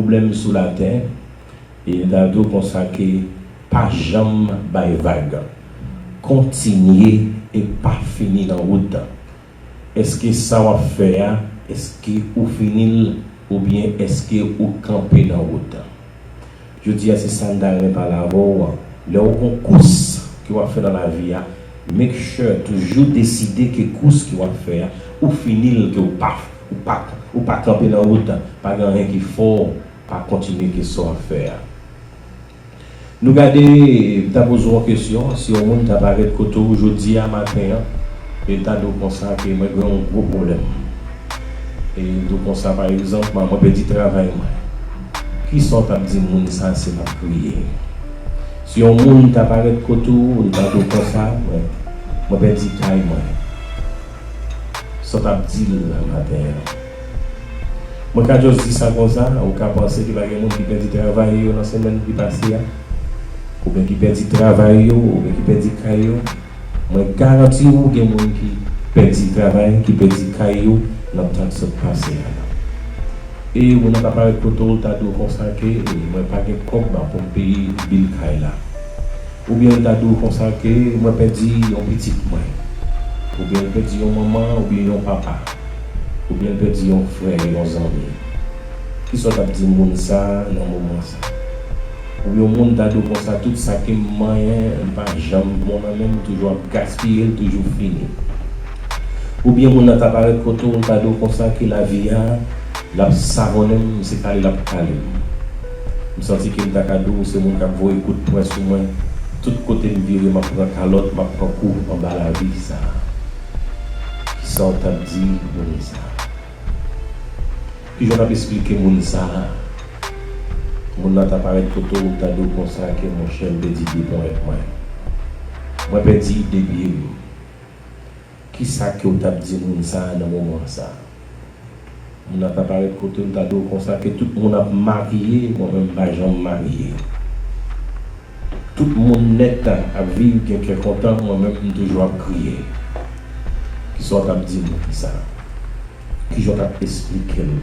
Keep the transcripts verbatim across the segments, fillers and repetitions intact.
Pwoblèm sou latè, e m ta di w konsa ke pa janm bay vag. Kontinye e pa fini nan wout. Èske sa w ap fè a, èske ou fini l, oubyen èske ou kanpe nan wout? Jodi a, se sa m ta renmen pale avè w. Lè w gon kous ke w ap fè nan lavi a, make sure, toujou deside ke kous ke w ap fè a, ou fini l, ke w pa, ou pa, ou pa kanpe nan wout. Pa gen anyen ki fè w pa kontinye ke sa w ap fè a. Nou gade, m ta poze w yon kesyon, si yon moun ta parèt kote w jodi a maten an, e l ta di w konsa ke mwen gen yon gwo pwoblèm. E m di w konsa, pa egzanp, mwen pèdi travay mwen. Kisa w t ap di moun sa si l ap kriye? Si yon moun ta parèt kote w, li ta di w konsa, mwen, mwen pèdi kay mwen. Sa w t ap di l maten an? Mwen ka just di sa konsa, ou ka panse ke pa gen moun ki pèdi travay yo nan semèn ki pase a, oubyen ki pèdi travay yo, oubyen ki pèdi kay yo. Mwen garanti w gen moun ki pèdi travay, ki pèdi kay yo nan tan k sot pase a la. E moun nan ta parèt kote w, l ta di w konsa ke, e, mwen pa gen kòb pou m peye bil kay la. Oubyen l ta di w konsa ke mwen pèdi yon pitit mwen. Oubyen l pèdi yon manman, oubyen yon papa. Oubyen l pèdi yon frè, yon zanmi. Kisa w t ap di moun sa a nan moman sa a? Oubyen yon moun ta di w konsa, tout sa ke m manyen, li pa janm bon nan men m, m toujou ap gaspiye l, toujou fini. Oubyen moun nan ta parèt kote w, l ta di w konsa ke lavi a, l ap savonnen m, se kale l ap kale m. M santi ke m ta ka di w se moun k ap voye kout pwen sou mwen. Tout kote m vire, m ap pran kalòt, m ap pran kou anba lavi sa a. Kisa w t ap di moun sa a? Kijan w t ap esplike moun sa a? Moun nan ta parèt kote w, l ta di w konsa ke, monchè, m pèdi de ponyèt mwen. Mwen pèdi de pye m. Kisa ke w t ap di moun sa a nan moman sa a? Moun nan ta parèt kote w, l ta di w konsa ke tout moun ap marye, mwen menm m pa janm marye. Tout moun nèt ap viv gen kè kontan, mwen menm m toujou ap kriye. Kisa w t ap di moun sa a? Kijan w t ap esplike l?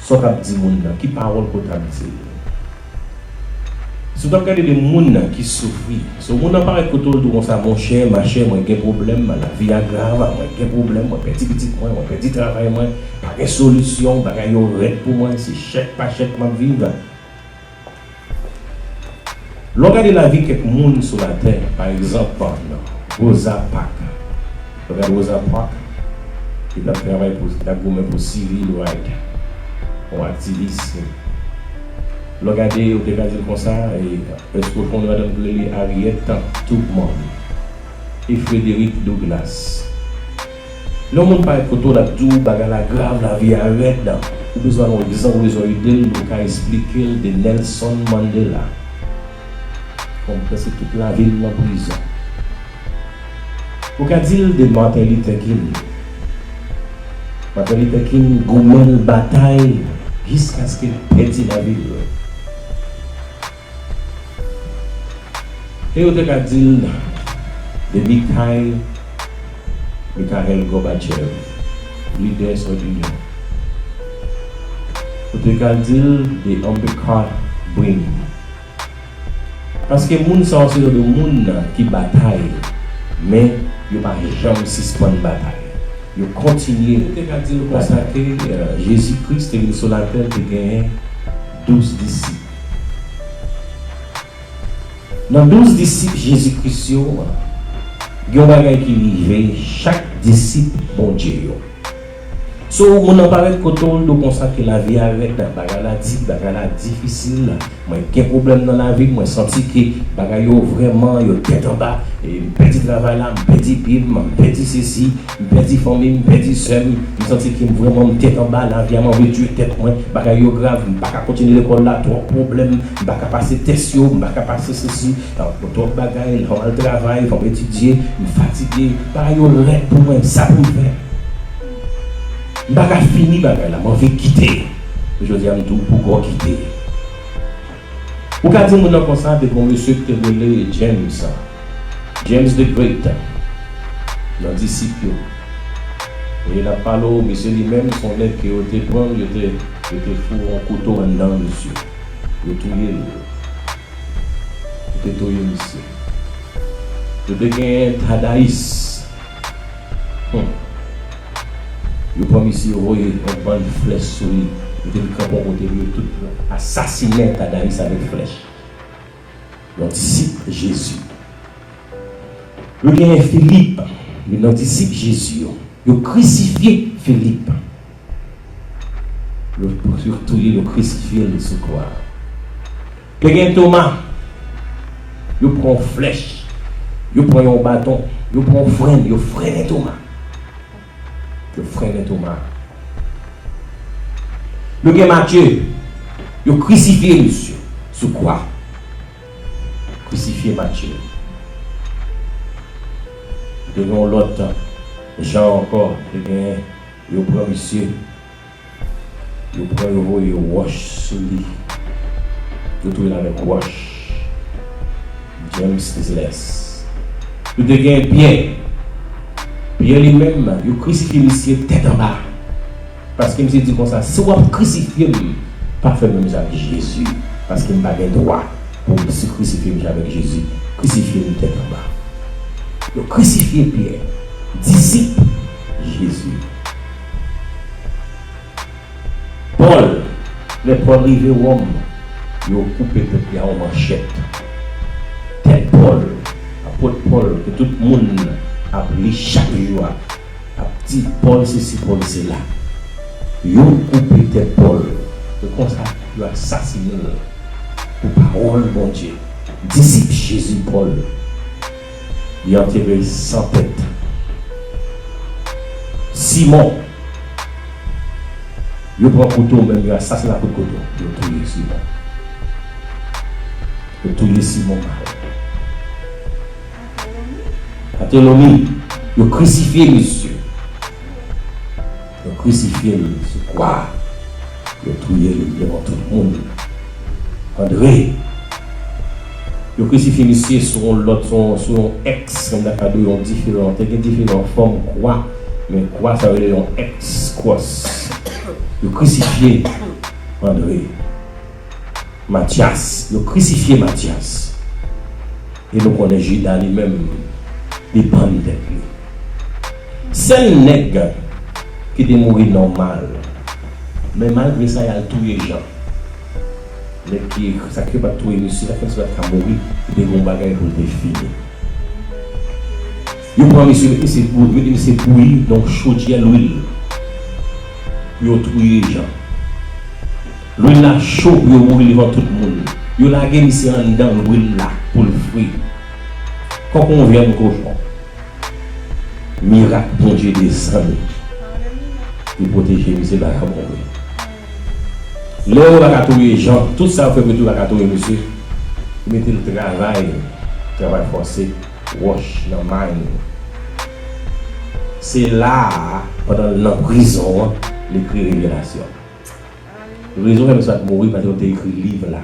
Sa w t ap di moun nan? Ki pawòl ke w t ap di l? Si w t ap gade de moun ki soufri, so moun nan parèt kote w, l di w konsa, monchè, machè, mwen gen pwoblèm, lavi a grav, mwen gen pwoblèm, mwen pèdi pitit mwen, mwen pèdi travay mwen, pa gen solisyon, bagay yo rèd pou mwen, se chèk pa chèk m ap viv. Lè w gade lavi kèk moun sou latè, pa egzanp, Rosa Parks. Lè w gade Rosa Parks, li t ap travay pou, li t ap goumen pou civil right, yon aktivis. Lè w gade, ou te ka di l konsa, e, èske w konn yon madanm ki rele Harriet Tubman e Frederick Douglass? Lè yon moun parèt kote w, l ap di w bagay la grav, lavi a rèd, ou bezwen yon egzanp, ou bezwen ede l, ou ka esplike l de Nelson Mandela. Bon, prèske tout lavi l nan prizon. Ou ka di l de Martin Luther King. Martin Luther King goumen l batay jiskaske l pèdi lavi l. E yo te ka di l de Mikhail, Mikhail Gorbachev, lidè Sovyèt Inyon. Yo te ka di l de Ambedkar Brim. Paske moun sa yo se jan de moun ki batay, men yo pa janm sispann batay. Yo kontinye. Yo te ka di l konsa ke, eh, Jezi Kris te vin sou latè, l te genyen douz disip. Nan douz disip Jezi Kris yo, gen yon bagay ki rive chak disip Bondye yo. So, moun nan parèt kote w, l di w konsa ke lavi a rèd, bagay la di, bagay la difisil, mwen gen pwoblèm nan lavi m, mwen santi ke bagay yo vrèman, yo tèt anba, e m pèdi travay la, m pèdi pye m, m pèdi sesi, m pèdi fanmi m, m pèdi sè m, m santi ke m vrèman m tèt anba, lavi a m anvi tiye tèt mwen, bagay yo grav, m pa ka kontinye lekòl la, twòp pwoblèm, m pa ka pase tès yo, m pa ka pase sesi, twòp bagay, fò m al travay, fò m etidye, m fatige, bagay yo rèd pou mwen, sa pou m fè? M pa ka fini bagay la, m anvi kite. Jodi a m di w poukò kite. Ou ka di moun nan konsa, te gon mesye ki te rele James. James the Great, nan disip yo. E l ap pale w, mesye li menm, se yon nèg ke yo te pran l, yo te Yo te foure yon kouto anndan misye. Yo touye l. Yo te touye misye. Yo te genyen Tadayis. Hmm. Yo pran misye, yo voye yon bann flèch sou li. Yo te kanpe yon kote, yo tout asasinen Tadayis avèk flèch. Yon disip Jezi. Yo genyen Filip, youn nan disip Jezi yo. Yo krisifye Filip. Yo, yo touye, yo krisifye l sou kwa. Te gen Toma. Yo pran yon flèch. Yo pran yon baton. Yo pran yon frenn. Yo frennen Toma. Yo frennen Toma. Yo gen Matye. Yo krisifye misye sou kwa. Krisifye Matye. Te gen yon lòt Jan ankò. Te gen, yo pran misye. Yo pran, yo voye wòch sou li. Yo touye l avèk wòch. James Leslie. Yo te gen Pyè. Pyè li menm, yo krisifye misye tèt anba. Paske misye di konsa, "Si w ap krisifye m, pa fè menm jan ak Jezi, paske m pa gen dwa pou m si krisifye m jan avèk Jezi. Krisifye m tèt anba." Yo krisifye Pyè, disip Jezi. Pòl, lè Pòl rive Wòm, yo koupe tèt li a yon manchèt. Tèt Pòl, apot Pòl, ke tout moun ap li chak jou a, ap di, "Pòl sesi, Pòl sela." Yo koupe tèt Pòl. Se konsa yo asasinen l pou pawòl Bondye. Disip Jezi Pòl, li antere l san tèt. Simon, yo pran kouto, menm yo asasinen l ak kout kouto. Yo touye Simon. Yo touye Simon mal. Batolomi, yo krisifye misye. Yo krisifye l sou kwa. Yo touye l devan tout moun. Andre, yo krisifye misye sou yon lòt, sou yon, sou yon èks, m ta ka di w yon diferan. Te gen diferan fòm kwa, men kwa sa yo rele yon èks, kwòs. Yo krisifye Andre. Matyas, yo krisifye Matyas. E nou konnen Jida li menm, li pann tèt li. Sèl nèg ki te mouri nòmal, men malgre sa, y al touye Jan. Nèg ki, sa ki pa t touye misye, sa fè misye pa t ka mouri, li te gen yon bagay pou l te fini. Yo pran misye, met misye bou-, met misye bouyi nan chodyè lwil pou yo touye Jan. Lwil la cho pou yo boule devan tout moun. Yo lage misye anndan lwil la pou l fri. Kòk yon vyann kochon. Mirak Bondye desann. Li pwoteje misye, li pa ka mouri. Lè yo pa ka touye Jan, tout sa yo fè pou yo pa ka touye misye, yo mete l travay, travay fòse. Wòch nan may. Se la a, pandan l nan prizon an, li ekri Revelasyon. Rezon fè misye pa t mouri, paske yo te ekri liv la.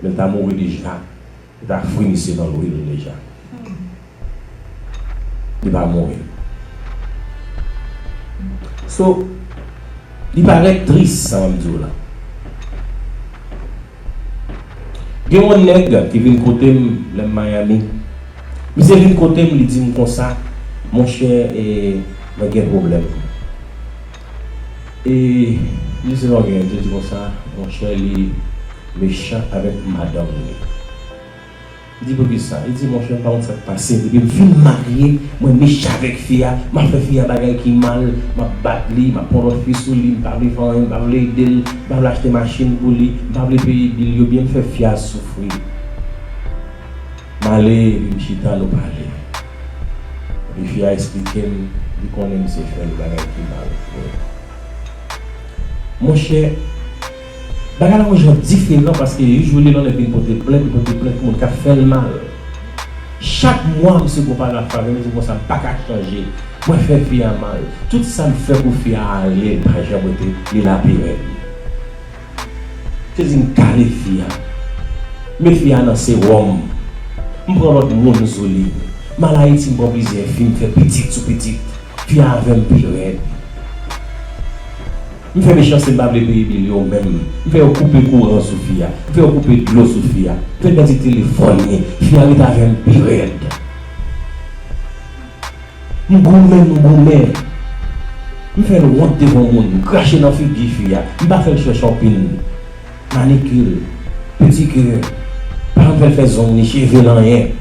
Men l ta mouri deja, yo ta fri misye nan lwil deja. Li pa mouri. So, li parèt tris, sa m ap di w la. Gen yon nèg ki vin kote m lè m Miami. Misye vin kote m, li di m konsa, "Monchè, e, mwen gen pwoblèm." E misye pa gen, misye di konsa, "Monchè, li mechan avèk madanm li." Li di, "Poukisa?" Li di, "Monchè, m pa konn sa k pase. Depi m fin marye, mwen mechan avèk fi a, m ap fè fi a bagay ki mal, m ap bat li, m ap pran lòt fi sou li, m pa vle fè anyen, m pa vle ede l, m pa vle achte machin pou li, m pa vle peye bil yo byen, m fè fi a soufri." M ale, epi m chita, nou pale. Epi fi a eksplike m, li konnen misye fè l bagay ki mal. Monchè, bagay la yon jan diferan paske usually lè yon nèg vin pote plent, li pote plent pou moun k ap fè l mal. Chak mwa, misye gon paraf avè m, li di konsa, "M pa ka chanje. Mwen fè fi a mal. Tout sa m fè pou fi a ale, li pa janm rete, li la pi rèd." Misye di m kale fi a. Met fi a nan sewòm. M pran lòt moun sou li. M al Ayiti, m pran plizyè fi, m fè pitit sou pitit. Fi a avè m pi rèd. M fè mechanste, m pa vle peye bil yo menm. M fè yo koupe kouran sou fi a. M fè yo koupe dlo sou fi a. M fè l pèdi telefòn li. Fi a ret avè m pi rèd. M goumen, m goumen. M fè l wont devan moun. M krache nan figi fi a. M pa fè l chè chòpin, manikir, pedikir. Pa janm fè l fè zong ni cheve l anyen.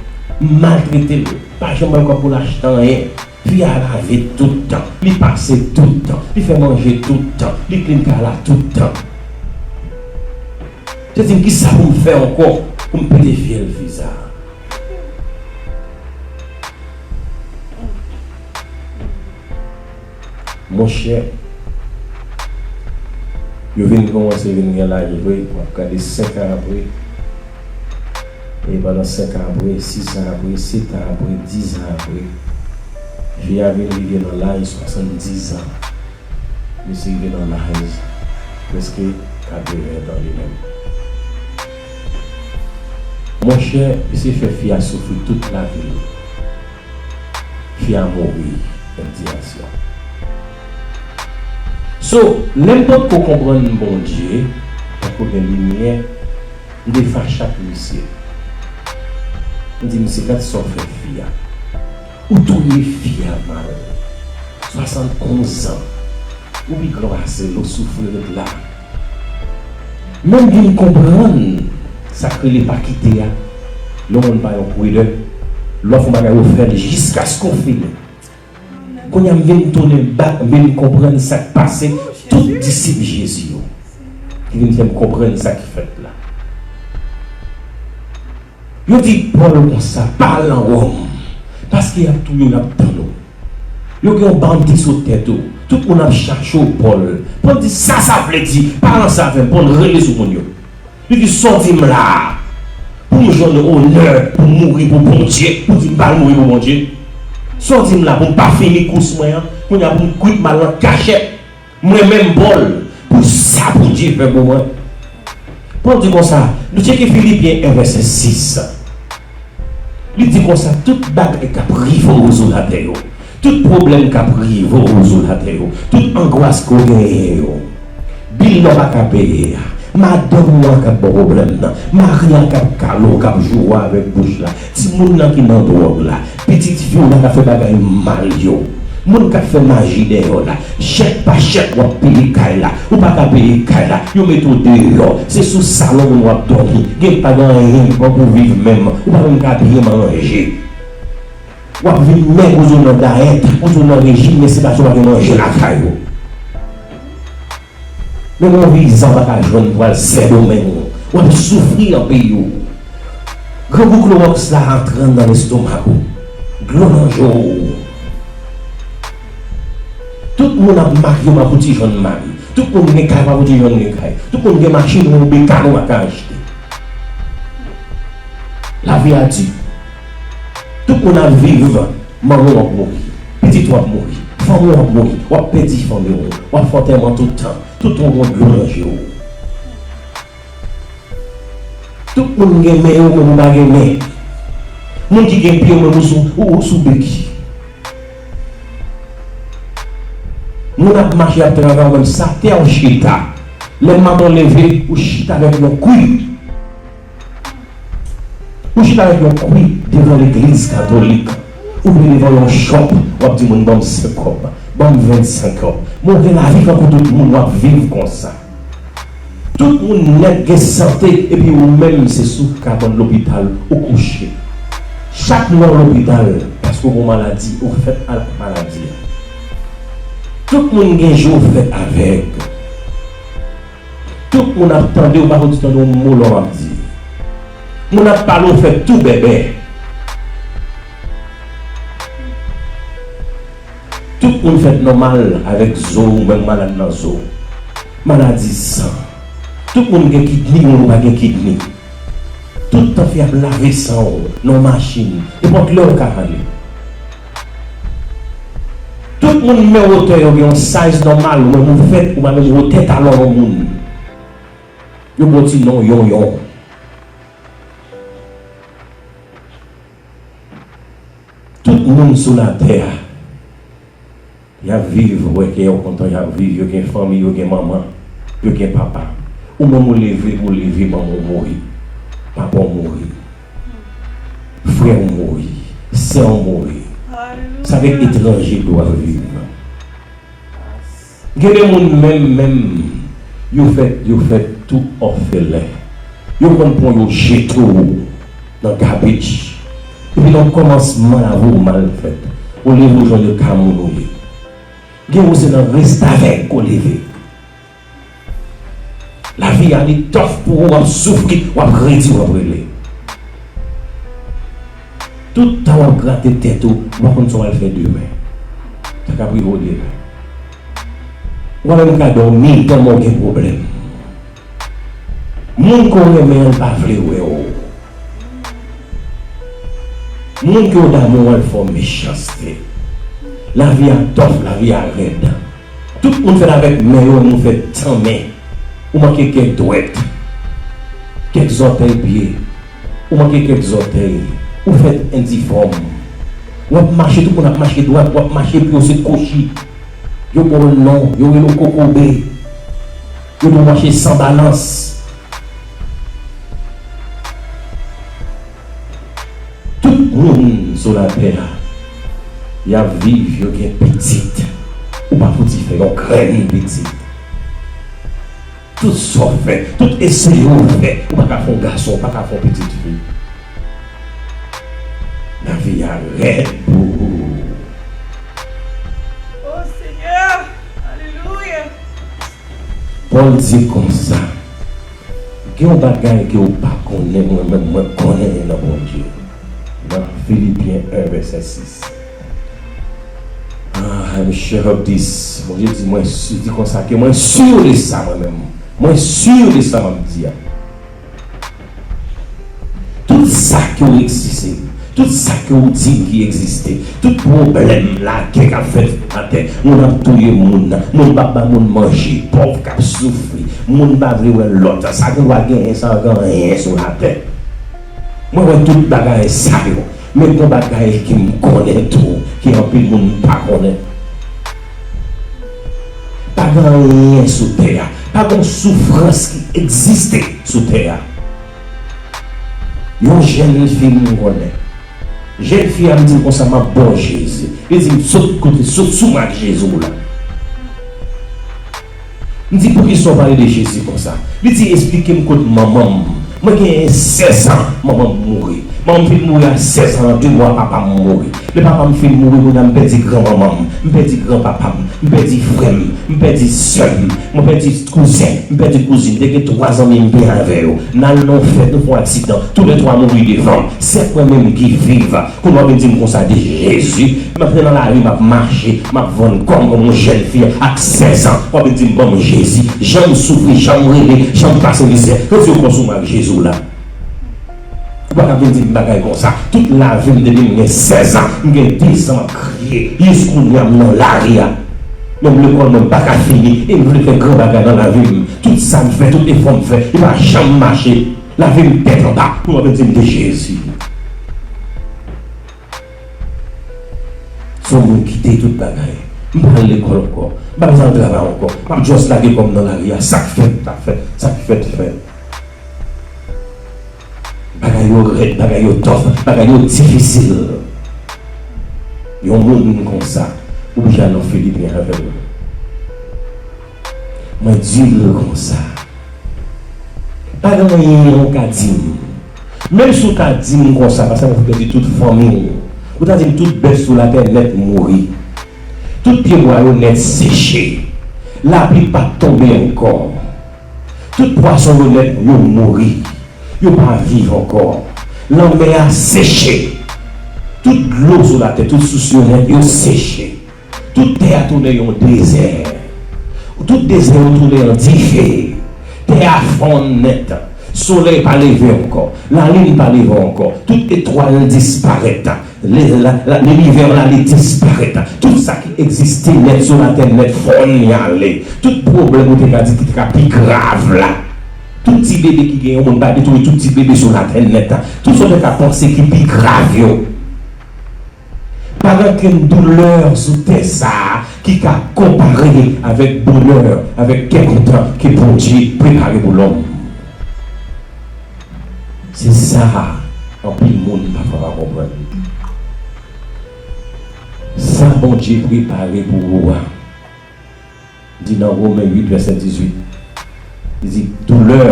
M maltrete l. Pa janm ba l kòb pou l achte anyen. Fi a lave tout tan, li pase tout tan, li fè manje tout tan, li klin kay la tout tan. Se di m kisa pou m fè ankò pou m pete fyèl fi sa a. Monchè, yo vin kòmanse vin gen laj vre, w ap gade senk an apre. E pandan senk an apre, sis an apre, sèt an apre, dis an apre, fi a vin rive nan laj swasanndis an. Misye rive nan laj prèske katreven tan li menm. Monchè, misye fè fi a soufri tout lavi l. Fi a mouri, bendisyon. So, lè m potko konprann Bondye, potko gen limyè, m te fache ak misye. M di, "Misye, gad sa w fè fi a. Ou touye fi a mal. Swasann onz an. Ou pi gran pase l, ou soufri ret la." Men m vin konprann sa k rele pa kite a. Lè yon moun pa yon pridè, lè w ap fè yon bagay, ou fè l jiskaske w fini. Kounye a, m vin tounen bak, m vin konprann sa k pase tout disip Jezi yo, ki vin fè m konprann sa k fèt la. Yo di Pòl konsa, pa al nan Wòm, paske y ap touye w, y ap pann ou. Yo gen yon bandi sou tèt ou. Tout moun ap chache w, Pòl. Pòl di, "Sa sa vle di? Pale ansanm avè m." Pòl rele sou moun yo. Li di, "Sa w di m la a? Pou m jwenn onè, pou m mouri pou Bondye, pou di m pa al mouri pou Bondye? Sa w di m la pou m pa fini kous mwen an? Kounye a pou m kwit m al nan kachèt, mwen menm Pòl, pou sa Bondye fè pou mwen?" Pòl di konsa, nou tcheke Filipyen en vèsè sis. Li di konsa, tout bagay k ap rive w sou latè yo, tout pwoblèm k ap rive w sou latè yo, tout angwas ke w genyen yo, bil la w pa ka peye a, madanm ou an k ap ba w pwoblèm nan, mari an k ap kale w, k ap joure w avèk bouch la, timoun nan ki nan dwòg la, pitit fi w nan k ap fè bagay mal yo, moun k ap fè maji dèyè w la, chèk pa chèk w ap peye kay la, ou pa ka peye kay la, yo mete w deyò, se sou salon moun w ap dòmi, gen pa gen anyen pou w viv menm, ou pa menm ka byen manje. W ap vin mèg, ou di w nan dayèt, ou di w nan rejim, men se paske w pa gen manje lakay ou. Menm yon viza w pa ka jwenn pou al Sendomeng. W ap soufri nan peyi w. Grangou klowòks la antre anndan lestomak ou. Dlo nan je w. Tout moun ap marye, w pa fouti jwenn mari. Tout moun gen kay, w pa fouti jwenn gen kay. Tout moun gen machin, ou yon bekàn, ou pa ka achte. Lavi a di. Tout moun ap viv, manman w ap mouri, pitit ou ap mouri, fanmi w ap mouri, w ap pèdi fanmi w, w ap fè antèman tout tan, tout tan w gon dlo nan je w. Tout moun gen men yo, men ou pa gen men. Moun ki gen pye yo, men ou sou, ou, ou sou beki. Moun ap mache, ap travay, ou menm sa tè w chita. Lè maten w leve, ou chita avèk yon kwi. Ou chita avèk yon kwi devan legliz katolik, oubyen devan yon chòp, w ap di moun, "Ban m senk kòb, ban m vennsenk kòb." Men w gen lavi tankou tout moun, w ap viv konsa. Tout moun nèt gen sante, epi ou menm se sou kabann lopital ou kouche. Chak lè w lopital, paske w gen maladi, ou fèt ak maladi a. Tout moun gen je, ou fèt avèg. Tout moun ap tande w, pa fouti tande yon mo lè w ap di. Moun ap pale, w fè tou bèbè. Tout moun fèt nòmal avèk zo, ou menm malad nan zo. Maladi san. Tout moun gen kidni, ou pa gen kidni. Tout tan fi ap lave san w nan yon machin, nenpòt lè w ka ale. Tout moun men wotè yo gen yon size nòmal, ou menm ou fèt, ou pa menm wotè talon yon moun. Yo ba w ti non yonyon. Tout moun sou latè a Y ap viv, wè kè yo kontan, y ap viv, yo gen fanmi, yo gen manman, yo gen papa. Ou menm ou leve, ou leve, manman w mouri, papa w mouri, frè w mouri, sè w mouri. Sa fè etranje dwa viv. Gen de moun menm, menm, yo fèt, yo fèt tou òfelen. Yo konn pran yo jete w nan gabej. Epi nan kòmansman lavi w mal fèt. Ou leve ou jwenn yo ka moun ou ye. Gen ou se nan restavèk ou leve. Lavi a li tòf pou ou, w ap soufri, w ap redi, w ap rele. Tout tan w ap grate tèt ou, ou pa konn sa w al fè demen. Sa ka rive w demen. Ou pa menm ka dòmi tèlman w gen pwoblèm. Moun ke w renmen an pa vle wè w. Moun ke w damou an fè w mechanste. Lavi a tòf, lavi a rèd. Tout moun fèt avèk men yo, moun fèt san men. Ou manke kèk dwèt, kèk zòtèy pye. Ou manke kèk zòtèy. Ou fèt endifòm. W ap mache, tout moun ap mache dwat, w ap mache pye w se kwochi. Yo ba w non, yo rele w kokobe. Yo di w mache san balans. Tout moun sou latè a, y ap viv, yo gen pitit. Ou pa fouti fè yon grenn pitit. Tout sa w fè, tout eseye w fè, ou pa ka fè yon gason, ou pa ka fè yon pitit fi. Lavi a rèd pou ou. O Senyè, alelouya. Pòl di konsa, gen yon bagay ke w pa konnen, mwen menm, mwen konnen nan Bondye. Nan Filipyen en, vèsè sis. Ah, I'm sure of this. Bondye di, mwen si, di konsa ke mwen si de sa, mwen menm. Mwen si de sa m ap di a. Tout sa ke w egziste, tout sa ke w di ki egziste, tout pwoblèm, lagè k ap fèt atè, moun ap touye moun, moun p ap ba moun manje, pòv k ap soufri, moun pa vle wè lòt, sa gen dwa genyen san gen anyen sou latè. Mwen wè tout bagay sa yo, men gon bagay ke m konnen tou, ke anpil moun pa konnen. Pa gen anyen sou tè a, pa gen soufrans ki egziste sou tè a. Yon jèn fi m konnen. Jèn fi a m di l konsa, m ap ba w Jezi. Li di m, sot kote, sot sou m ak Jezi w la. M di, poukisa w pale de Jezi konsa? Li di, esplike m kot manman m. Mwen genyen sèz an, manman m mouri. Manman m fin mouri a sèz an, de mwa papa m mouri. Lè papa m fin mouri, kounye a m pèdi granmanman m, m pèdi granpapa m, m pèdi frè m, m pèdi sè m, mwen pèdi kouzen, m pèdi kouzin. Te gen twa zanmi m byen avè yo. N al nan yon fèt, nou fè yon aksidan. Toulètwa mouri devan m. Sèl mwen menm ki viv. Kounye a w vin di m konsa de Jezi. M ap nan lari, m ap mache, m ap vann kò m kòm yon jèn fi ak sèz an. W ap vin di m ban m Jezi. Jan m soufri, jan m rele, jan m pase mizè. Retire kò sou mwen ak Jezi w la. Ou pa ka vin di m bagay konsa. Tout lavi m depi m gen sèz an, m gen de zan m ap kriye. Jis kounye a m nan lari a. Menm lekòl mwen m pa ka fini. E m vle fè gran bagay nan lavi m. Tout sa m fè, tout efò m fè, li pa janm mache. Lavi m tèt anba. Ou ap di m de Jezi. Se yon moun ki kite tout bagay. M pa al lekòl ankò. M pa bezwen al travay ankò. M ap just lage kò m nan lari a. Sa k fèt, sa k fèt, sa k fèt, fèt. Bagay yo rèd, bagay yo tòf, bagay yo difisil. Yon moun konsa, oblije al nan Filipyen avè l. Mwen di l konsa, pa gen anyen ou ka di m. Menm si w ta di m konsa, paske ou pèdi tout fanmi w, ou ta di m tout bèf sou latè nèt mouri. Tout pyebwa yo nèt seche. Lapli p ap tonbe ankò. Tout pwason yo nèt, yo mouri. Yo pa viv ankò. Lanmè a seche. Tout dlo sou latè, tout sous yo nèt, yo seche. Tout tè a tounen yon dezè. Tout dezè yo tounen yon dife. Tè a fonn nèt. Solèy pa leve ankò. Lalin pa leve ankò. Tout etwal disparèt. Le-, la, la, linivè la, li disparèt. Tout sa ki egziste nèt sou latè nèt fonn, li ale. Tout pwoblèm ou te ka di ki te ka pi grav la. Tout ti bebe ki gen yon moun pa detwi tout ti bebe sou latè nèt la. Tout sa w te ka panse ki pi grav yo. Pa Pa gen okenn doulè sou tè sa a ki ka konpare avèk bonè, avèk kè kontan ke Bondye prepare pou lòm. Se sa anpil moun pafwa pa konprann. Sa Bondye prepare pou ou a, di nan Women uit vèsè dizuit, li di, doulè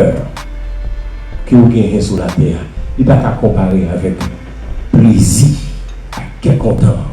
ke w genyen sou latè a, li pa ka konpare avèk plezi ak kè kontan.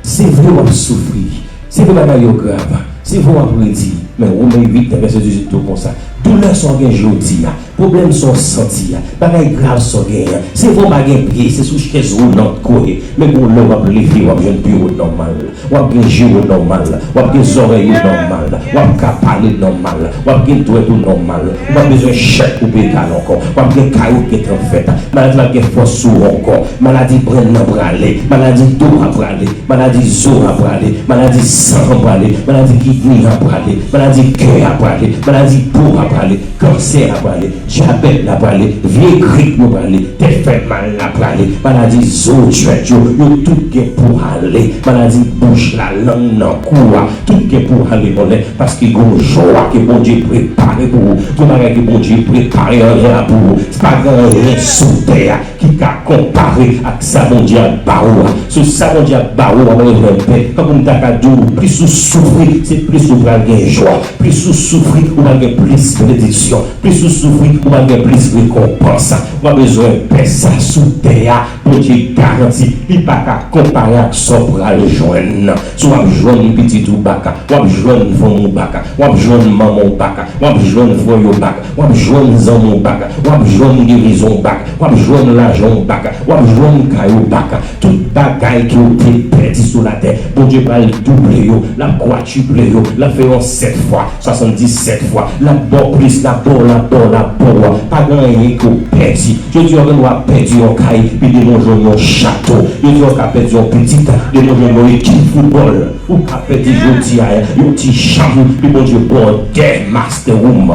Se vre w ap soufri, se vre bagay yo grav, se vre w ap redi, men Women uit vèsè dizuit di w konsa, doulè sa w gen jodi a, pwoblèm sa w santi a, bagay grav sa w genyen an, se vre w pa gen pye, se sou chèz woulant ke w ye, men gon lè w ap leve, w ap jwenn pye w nòmal, w ap gen je w nòmal, w ap gen zòrèy ou nòmal, w ap ka pale nòmal, w ap gen dwèt ou nòmal, ou p ap bezwen chèk pou peye kay ankò, w ap gen kay ou gentan fèt, maladi p ap gen fòs sou ou ankò, maladi brenn nan prale, maladi do a prale, maladi zo a prale, maladi san an prale, maladi kidni a prale, maladi kè a prale, maladi po a prale, kansè a prale, dyabèt la prale, vye grip yo prale, tèt fè mal la prale, maladi zo, jwèt yo, yo tout gen pou ale, maladi bouch la, lang nan, kou a, tout gen pou ale yon lè, paske gon jwa ke Bondye prepare pou ou, gon bagay ke Bondye prepare anlè a pou ou, se pa gen anyen sou tè a ki ka konpare ak sa Bondye ap ba ou a. Sou sa Bondye ap ba ou a, w ap jwenn pè. Tankou m ta ka di w, plis ou soufri, se plis ou pral gen jwa. Plis ou soufri, ou pral gen plis benediksyon. Plis ou soufri, ou pral gen plis rekonpans. W ap bezwen pè sa sou tè a. Bondye garanti, li pa ka konpare ak sa w pral jwenn. Si w ap jwenn pitit ou baka, w ap jwenn fanm ou baka, w ap jwenn manman w baka, w ap jwenn frè yo baka, w ap jwenn zanmi w baka, w ap jwenn gerizon w baka, w ap jwenn lajan w baka, w ap jwenn kay ou baka. Tout bagay ke w te pèdi sou latè, Bondye pral double yo, l ap kwatiple yo, l ap fè yon sèt fwa, swasanndisèt fwa, l ap ba w plis, l ap ba w, l ap ba w, l ap ba w. Pa gen anyen ke w pèdi. Jodi a, w gen dwa pèdi yon kay, epi demen w jwenn yon chato. Jodi a, w ka pèdi yon pitit, demen w jwenn yon ekip foutbòl. Ou ka pèdi jodi a yon ti chanm, epi Bondye ba w dè master room.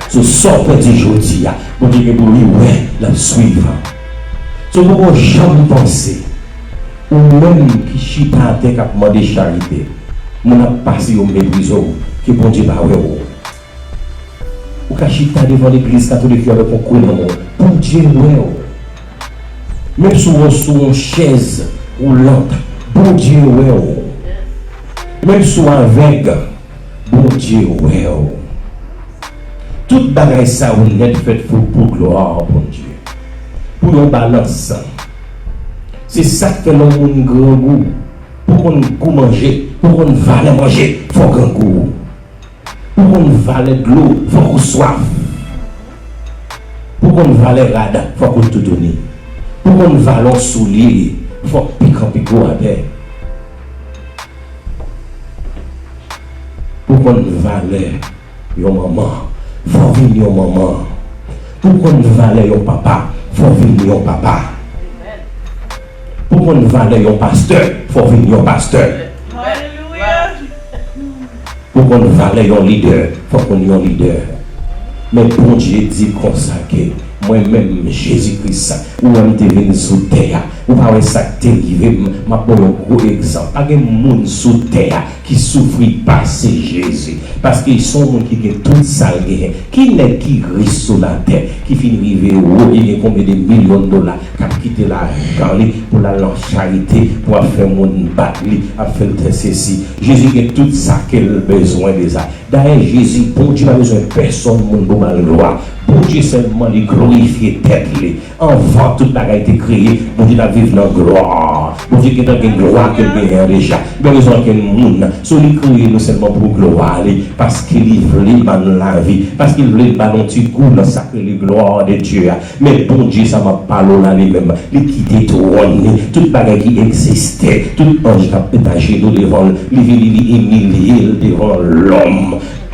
So, sa w pèdi jodi a, Bondye gen pou li wè, l ap swiv. So, poko janm panse, ou menm ki chita atè k ap mande charite, moun ap pase yo meprize w, ke Bondye pa wè w. Ou ka chita devan legliz katolik yo avèk yon kwe nan men w, Bondye wè w. Menm si w sou yon chèz woulant, Bondye wè w. Menm si w avèg, Bondye wè w. Tout bagay sa yo nèt fèt pou, pou glwa Bondye. Pou yon balans, se sa k fè lè yon moun grangou, pou konn gou manje, pou konn valè manje, fò w grangou. Pou konn valè dlo, fòk ou swaf. Pou konn valè rad, fòk ou toutouni. Pou konn valè yon soulye, fòk pikan pike w atè. Pou konn valè yon manman, fò w vin yon manman. Pou konn valè yon papa, fò w vin yon papa. Pou konn valè yon pastè, fò w vin yon pastè. Pou konn valè yon lidè, fò w konn yon lidè. Men Bondye di konsa ke mwen menm, Jezi Kris, ou wè m te vin sou tè a. Ou pa wè sa k te rive m? M ap ba w yon gwo egzanp. Pa gen moun sou tè a ki soufri pase Jezi. Paske se yon moun ki gen tout sa l genyen. Ki nèg ki rich sou latè, ki fin rive wo, ki gen konbyen de milyon dola, k ap kite lajan li pou l al nan charite, pou ap fè moun bat li, ap fè l tè sesi. Jezi gen tout sa ke l bezwen deja. Dayè, Jezi, Bondye pa bezwen pèsonn moun pou ba l glwa. Bondye sèlman li glorifye tèt li. Anvan tout bagay te kreye, Bondye t ap viv nan glwa. Bondye gentan gen glwa ke l genyen an deja. Li pa bezwen okenn moun. So li kreye nou sèlman pou glwa li, paske li vle ban nou lavi, paske li vle ban nou ti gou nan sa k rele glwa de Dye a. Men Bondye sa m ap pale w la li menm, li kite twòn li, tout bagay ki egziste, tout anj k ap pete ajenou devan l, li vini, li imilye l devan lòm.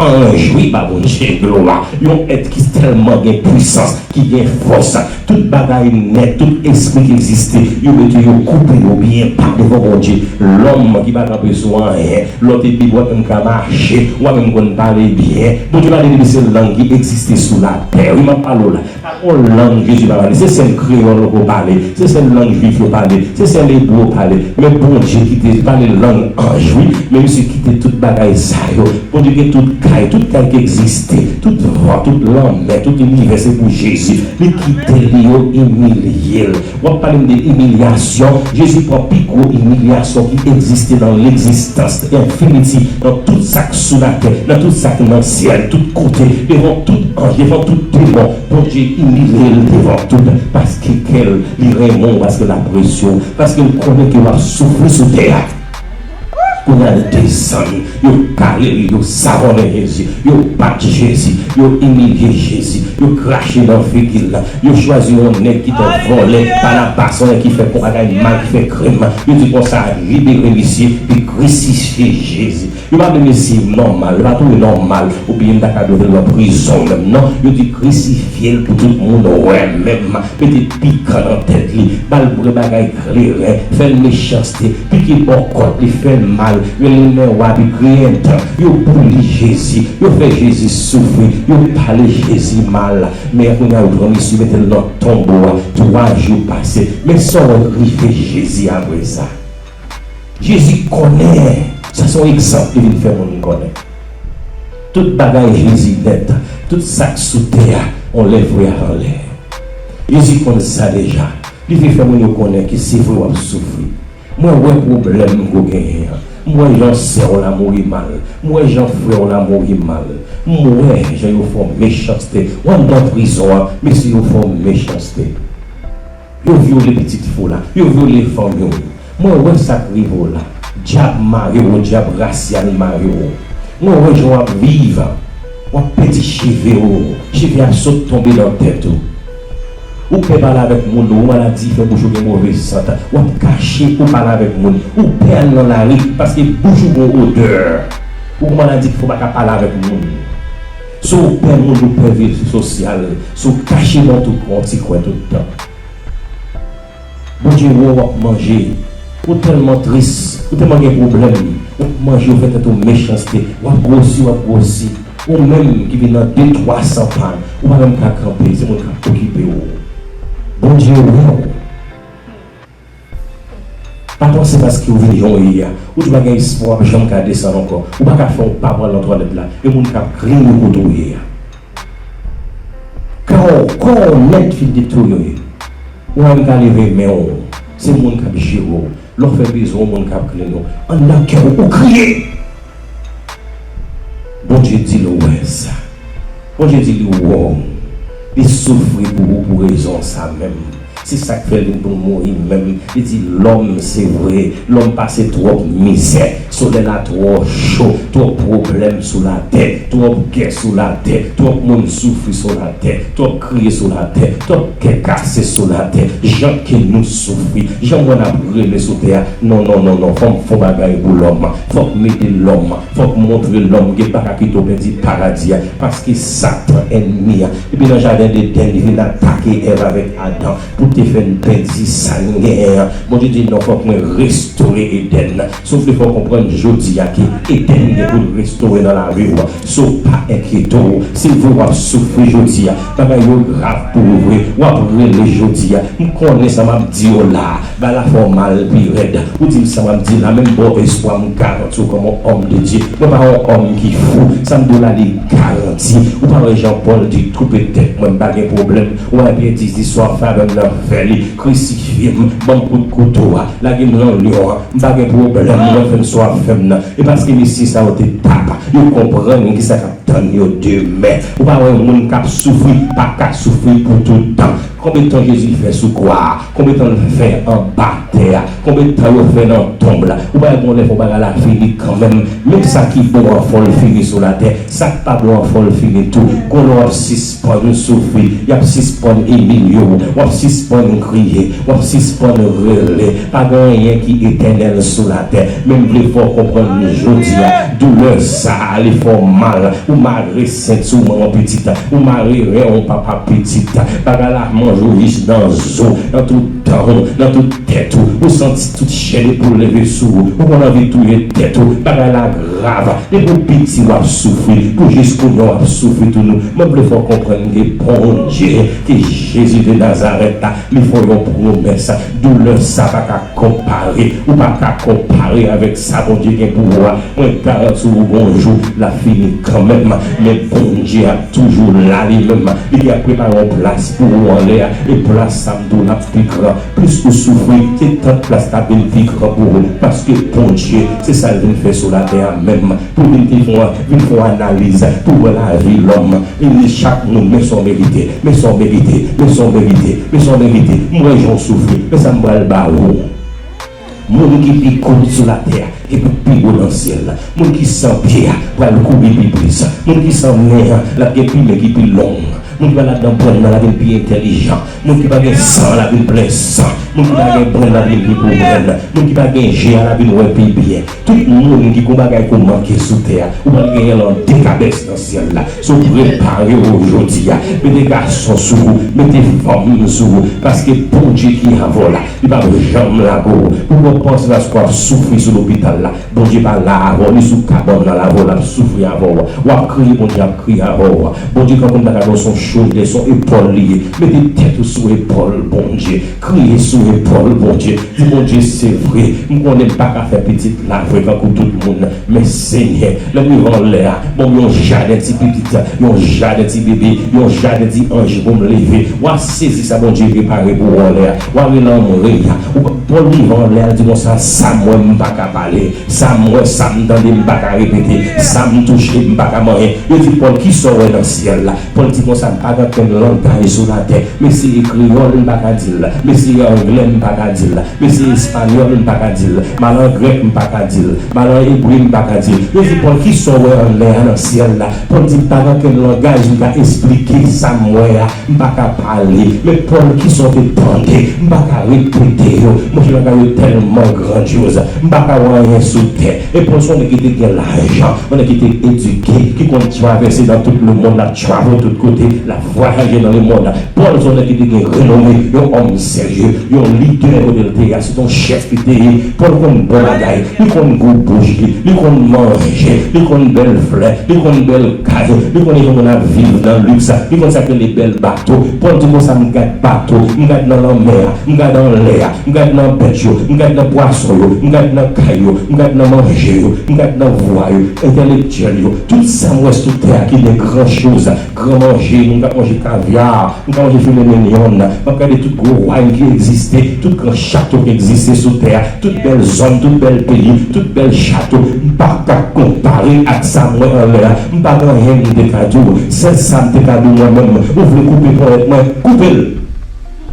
anj, wi, ba Bondye glwa. Yon èt ki tèlman gen pwisans, ki gen fòs. Tout bagay nèt, tout espri ki egziste, yo mete yo koupe yo byen pa devan Bondye. Lòm ki pa kanpe sou anyen, lè w te debwat menm ka mache, w a menm konn pale byen. Bondye pa te di se lang ki egziste sou latè. Wi, m ap pale w la. Pa gon lang Jezi pa pale. Se sèl kreyòl yo pale. Se sèl lang jwif yo pale. Se sèl ebre yo pale. Men Bondye kite pale lang anj, wi. Men misye kite tout bagay sa yo. Bondye gen tout kay, tout kay ki egziste. Tout van, tout lanmè, tout inivè, se pou Jezi. Li kite li, yo imilye l. W ap pale m de imilyasyon. Jezi pran pi gwo imilyasyon ki egziste nan legzistans, infinity, nan tout sa k sou latè, nan tout sa k nan syèl, tout kote, devan tout anj, devan tout demon. Bondye imilye l devan tout, paske kè l, li renmen w, paske l apresye w, paske l konnen ke w ap soufri sou tè a. Kounye a, l desann, yo kale li, yo savonnen Jezi, yo bat Jezi, yo imilye Jezi, yo krache nan figi l, yo chwazi yon nèg ki t yon vòlè, Banabas, yon nèg ki fè bagay mal, ki fè krim, yo di konsa, libere misye, li krisifye Jezi. Yo pa vle mesye nòmal, yo pa twouve nòmal, oubyen m ta ka dwe l nan prizon menm, non, yo di krisifye l pou tout moun wè menm, mete pikan nan tèt li, ba l bwè bagay kleren, fè l mechanste, pike bò kòt li, fè l mal, rele men w a, pi griyen dan, yo boule Jezi, yo fè Jezi soufri, yo pale Jezi mal, men kounye a yo pran misye mete l nan tonbo a, twa jou pase, men sa w rive Jezi apre sa. Jezi konnen, sa se yon egzanp li vin fè moun konnen. Tout bagay Jezi nèt, tout sa k sou tè a, on lè vre a anlè. Jezi konn sa deja. Li vle fè moun yo konnen ke se vre w ap soufri. Mwen wè pwoblèm ke w genyen an. Mwen wè jan sè w la mouri mal. Mwen wè jan frè w la mouri mal. Mwen wè jan yo fè w mechanste. Ou anndan prizon an, mesye yo fè w mechanste. Yo vyole pitit fi w la. Yo vyole fanmi w. Mwen wè sa k rive w la. Dyab mare w, dyab rasyal mare w. Mwen wè jan w ap viv. W ap pèdi cheve w. Cheve ap sot tonbe nan tèt ou. Ou pè pale avèk moun, ou maladi fè bouch ou gen move sant. W ap kache pou pale avèk moun. Ou pè al nan lari paske bouch ou gon odè. Ou gon maladi ki fè w pa ka pale avèk moun. Si w pè moun, ou pè vi sosyal. Si w kache nan tou kwen, w ti kwen tout tan. Bondye wè w ap manje. Ou tèlman tris, ou tèlman gen pwoblèm, w ap manje, w fè tèt ou mechanste, w ap gwosi, w ap gwosi. Ou menm ki vin nan de twa san pann, ou pa menm ka kanpe, se moun k ap okipe w. Bondye wè w. Pa panse paske w vin jan w ye a, ou di w pa gen espwa, w ap janm ka desann ankò. Ou pa ka fè yon pa pral nan twalèt la, e moun k ap griyen kote w ye a. Kò w, kò w nèt fin deteryore. Ou menm ka leve men w, se moun k ap jere w. Lè w fè bezwen w, moun k ap griyen w. Anndan kè w, ou kriye. Bondye di l ou wè sa. Bondye di li wè w. Li soufri pou ou pou rezon sa menm. Se sa k fè li pou l mouri menm. Li di lòm, se vre, lòm pase twòp mizè. Solèy la twò cho, twòp pwoblèm sou latè, twòp gè sou latè, twòp moun soufri sou latè, twòp kriye sou latè, twòp kè kase sou latè. Jan ke nou soufri, jan mwen ap rele sou tè a. Non, non, non, non, fò m fè yon bagay pou lòm. Fòk m ede lòm. Fòk montre lòm gen pa ka kite w pèdi paradi a, paske Satan, ènmi a, depi nan jaden Edenn, li vin atake Èv avèk Adan pou te fè n pèdi sa n genyen an. Bondye di, non, fòk mwen restore Edenn. Si w vle fè w konprann jodi a ke Edenn gen pou l restore nan lavi w. So, pa enkyete w. Se vre w ap soufri jodi a. Bagay yo grav pou ou vre. W ap rele jodi a. M konnen sa m ap di yo la a. Bagay la fè w mal pi rèd. Ou di m sa m ap di la, men m ba w espwa, m garanti w kòm yon òm de Dye. Mwen pa yon òm ki fou. Sa m di w la, li garanti. Ou pa wè Jan Pòl di, twoupe tèt mwen, m pa gen pwoblèm. Ou pa wè Pyè di, si sa w ap fè avè m nan, fè li. Krisifye m, ban m kout kouto a, lage m nan lyon an. M pa gen pwoblèm, mwen fè m sa w ap fè m nan. E paske mesye sa yo te tap, yo konprann kisa k ap tann yo demen. Ou pa wè yon moun k ap soufri pa ka soufri pou tout tan. Konbyen tan Jezi fè sou kwa a? Konbyen tan l fè anba tè a? Konbyen tan yo fè nan tonb la? Ou pa wè gon lè fò bagay la fini kanmenm? Menm sa ki bon an fò l fini sou latè, sa k pa bon an fò l fini tou. Gon lè w ap sispann soufri, y ap sispann imilye w, w ap sispann kriye, w ap sispann rele. Pa gen anyen ki etènèl sou latè. Men m vle fè w konprann jodi a, doulè sa a, li fè w mal. Ou mare senti w manman pitit, ou mare ren w papa pitit. Bagay la manje w jis nan zo, nan tout dan w, nan tout tèt ou. Ou santi tout chè de poul leve sou ou. Ou konn anvi touye tèt ou. Bagay la grav. Depi w piti w ap soufri, pou jis kounye a w ap soufri tou nou. Mwen vle fè w konprann ke Bondye, ke Jezi de Nazarèt la, li fè w yon pwomès. Doulè sa pa ka konpare. Ou pa ka konpare avèk sa Bondye gen pou ou a. Mwen garanti w gon jou l ap fini kanmenm. Men Bondye ap toujou la li menm. Li ap prepare yon plas pou ou anlè a. E plas sa m di w l ap pi gran. Plis ou soufri, se tan plas la ap vin pi gran pou ou. Paske Bondye, se sa l vin fè sou latè a menm. Pou l vin te fè yon, vin fè yon analiz, pou wè lavi lòm. Li di chak moun, men sa w merite, men sa w merite, men sa w merite, men sa w merite. M wè jan w soufri, men sa m pral ba ou. Moun ki pi kout sou latè a, gen pou pi wo nan syèl la. Moun ki san pye a, pral kouri pi plis. Moun ki san men an, l ap gen pi men ki pi long. Moun ki pa ladan brenn nan, l ap vin pi entèlijan. Moun ki pa gen san, l ap vin plen san. Moun ki pa gen brenn, l ap vin pi gwo brenn. Moun ki pa gen je a, l ap vin wè pi byen. Tout moun ki gon bagay ke w manke sou tè a, ou pral genyen l an dekabès nan syèl la. So, prepare w jodi a. Mete gason sou ou, mete fanm sou ou, paske Bondye ki avè w la, li p ap janm lage w. Pou w panse paske w ap soufri sou lopital la, Bondye pa la avè w, li sou kabann nan l avè w, l ap soufri avè w. W ap kriye, Bondye ap kriye avè w. Bondye kanpe, m ta ka di w se yon chouldè, se yon epòl li ye. Mete tèt ou sou epòl Bondye. Kriye sou epòl Bondye. Di Bondye, se vre, m konnen m pa ka fè pitit la vre tankou tout moun. Men Senyè, lè m rive anlè a, ban m yon jaden ti pitit, yon jaden ti bebe, yon jaden ti anj pou m leve. W a sezi sa Bondye prepare pou ou anlè a. W a rele anmwe a. Ou pa, Pòl rive anlè a, l di konsa, sa m wè m pa ka pale. Sa m wè, sa m tande, m pa ka repete. Sa m touche, m pa ka manyen. Yo di, Pòl, kisa w wè nan syèl la? Pòl di konsa, m pa gen okenn langaj sou latè. Men se kreyòl, m pa ka di l. Men se anglè, m pa ka di l. Men se espanyòl, m pa ka di l. M al an grèk, m pa ka di l. M al an ebre, m pa ka di l. Yo di, Pòl, kisa w wè anlè a nan syèl la? Pòl di, m pa gen okenn langaj m ka esplike sa m wè a. M pa ka pale. Men Pòl, kisa w te tande? M pa ka repete yo. Monchè, bagay yo tèlman grandyoz. M pa ka wè anyen sou tè. E Pòl se yon nèg ki te gen lajan, yon nèg ki te edike, ki konn travèse nan tout lemonn, l ap travel tout kote, l ap vwayaje nan lemonn. Pòl se yon nèg ki te gen renome, yon òm serye, yon lidè kote l te ye a, se te yon chèf li te ye. Pòl konn bon bagay, li konn gwo bouch li, li konn manje, li konn bèl flè, li konn bèl kay, li konn jan moun ap viv nan liks, li konn sa k rele bèl bato. Pòl di konsa, m gad bato, m gad nan lanmè a, m gad anlè a, m gad nan bèt yo, m gad nan pwason yo, m gad nan kay yo, m gad nan manje yo, m gad nan vwa yo, entèlektyèl yo. Tout sa m wè sou tè a ki de gran choz, gran manje, moun k ap manje kavya, m ka manje filemenyon, m ap gade tout gwo wine ki egziste, tout gran chato ki egziste sou tè a, tout bèl zòn, tout bèl peyi, tout bèl chato. M pa ka konpare ak sa m wè anlè a. M pa gen anyen m te ka di w. Sèl sa m te ka di w mwen menm, ou vle koupe ponyèt mwen, koupe l.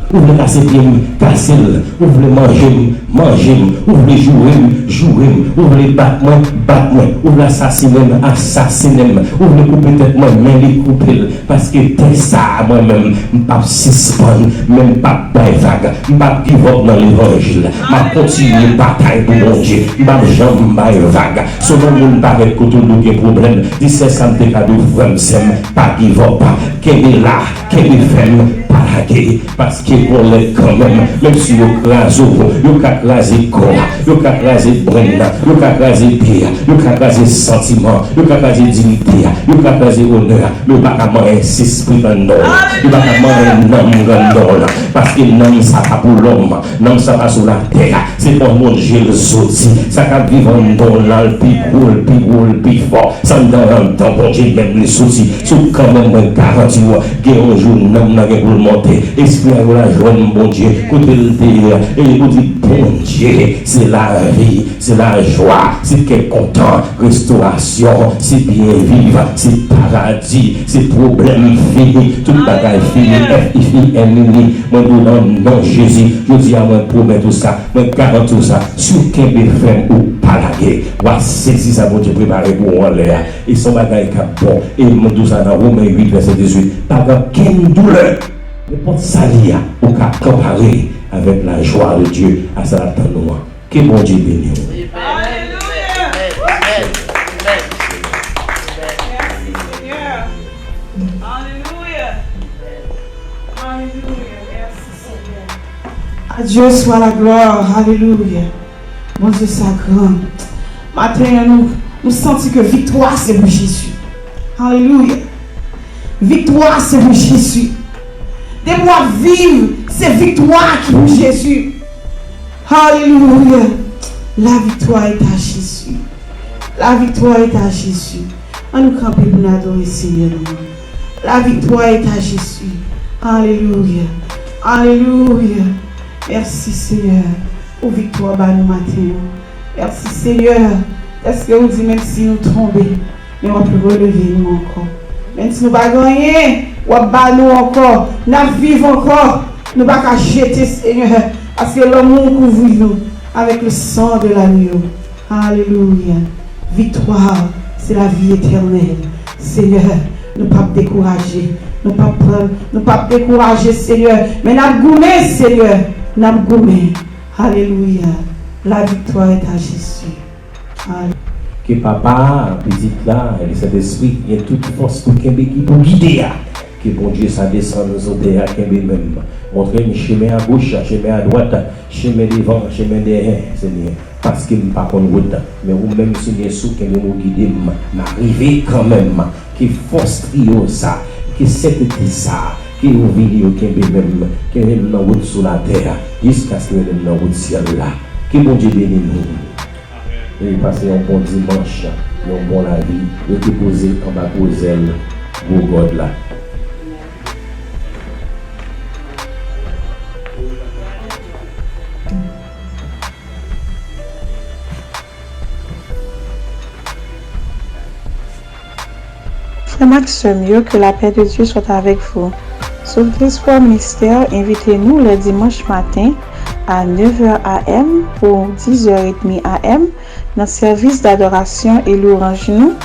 Ou vle kase pye m, kase l. Ou vle manje m, manje m. Ou vle joure m, joure m. Ou vle bat mwen, bat mwen. Ou vle asasinen m, asasinen m. Ou vle koupe tèt mwen, men li koupe l. Paske tè sa a, mwen menm, m p ap sispann, men m p ap bay vag. M p ap give up nan levanjil. M ap kontinye batay pou Bondye. M p ap janm bay vag. Si w wè moun parèt kote w, nou gen pwoblèm, di sèl sa m te ka di w, frè m, sè m, pa give up. Kenbe la, kenbe fèm, pa lage. Paske gon lè kanmenm, menm si yo kraze w, yo ka kraze kò a, yo ka kraze brenn nan, yo ka kraze pye a, yo ka kraze santiman, yo ka kraze diyite a, yo ka kraze onè a, men yo pa ka manyen sespri granndon w lan, yo pa ka manyen nanm granndon w lan, paske nanm sa pa pou lòm, nanm sa pa sou latè a, se pou Bondye l soti. Sa k ap viv anndan w lan, l pi gwo, l pi gwo, l pi fò. Sa anndan w lan, anndan Bondye menm li soti. Si w kanmenm, mwen garanti w, gen yon jou nanm nan gen pou l monte. Espri a yo la jwenn Bondye kote l te ye a. E yo di, Bondye, se lavi, se lajwa, se kè kontan, restorasyon, se byen viv, se paradi, se pwoblèm fini, tout bagay fini, F I N I. Mwen di w nan non Jezi, jodi a mwen pwomèt ou sa, mwen garanti w sa, si w kenbe fèm ou pa lage, w a sezi sa Bondye prepare pou ou anlè a. E se yon bagay k ap bon. E mwen di w sa nan Women uit, vèsè dizuit, pa gen okenn doulè, nenpòt sa li ye, ou ka konpare avèk la joie de Dieu a sa l ap tann ou an. Ke Bondye beni w. Alelouya! Mèsi, Senyè. Alelouya! Alelouya! Mèsi, Senyè. À Dieu soit la gloire. Alelouya. Bondye sa gran. Maten an, nou, nou santi ke viktwa se pou Jezi. Alelouya. Viktwa se pou Jezi. Depi w ap viv, se viktwa ki pou Jezi. Alelouya. La victoire est à Jésus. La victoire est à Jésus. Ann nou kanpe pou n adore Senyè nou an. La victoire est à Jésus. Alelouya. Alelouya. Mèsi, Senyè, pou viktwa ba nou maten an. Mèsi, Senyè, dèske ou di menm si nou tonbe, men w ap releve nou ankò. Menm si nou pa gen anyen, w ap ba nou ankò. N ap viv ankò. Nou pa ka jete, Senyè, paske lanmou w kouvri nou avec le sang de l'agneau. Alelouya. Viktwa, se lavi etènèl. Senyè, nou p ap dekouraje. Nou p ap pran, nou p ap dekouraje, Senyè. Men n ap goumen, Senyè. N ap goumen. Alelouya. La victoire est à Jésus. Alelouya. Ke Papa, Pitit la, e Sentespri gen tout fòs pou kenbe ki pou gide a. Ke Bondye sa desann sou tè a, kenbe men m. Montre m chemen a goch, chemen a dwat, chemen devan, chemen dèyè, Senyè. Paske m pa konn wout, men ou menm, Senyè, si w kenbe m, ou gide m, m a rive kanmenm. Ke fòs triyo sa, ke sentete sa, ke yo vini, yo kenbe men m, kenbe m nan wout sou latè a, jiskaske yo mennen m nan wout syèl la. Ke Bondye beni nou. E pase yon bon dimanch, yon bon lavi. Rete poze anba gwo zèl gwo God la. Frè m ak sè m yo, que la paix de Dieu soit avec vous. Souvenez Espoir Ministère envite nou lè dimanch maten a nèf è A M pou diz è edmi A M nan sèvis dadorasyon e louwanj nou,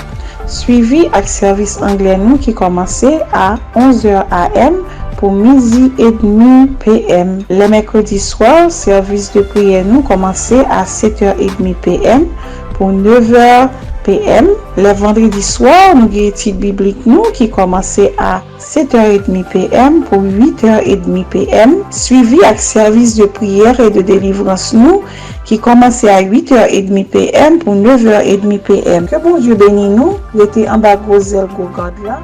swivi ak sèvis anglè nou ki kòmanse a onz è A M pou midi edmi P M. Lè mèkredi swa, sèvis de priyè nou kòmanse a sèt è edmi P M pou nèf è P M. Lè vandredi swa, nou gen etid biblik nou ki kòmanse a sèt è edmi P M pou uit è edmi P M, swivi ak sèvis de priyè e de delivrans nou ki kòmanse a uit è edmi P M pou nèf è edmi P M. Ke Bondye beni nou, rete anba gwo zèl gwo God la.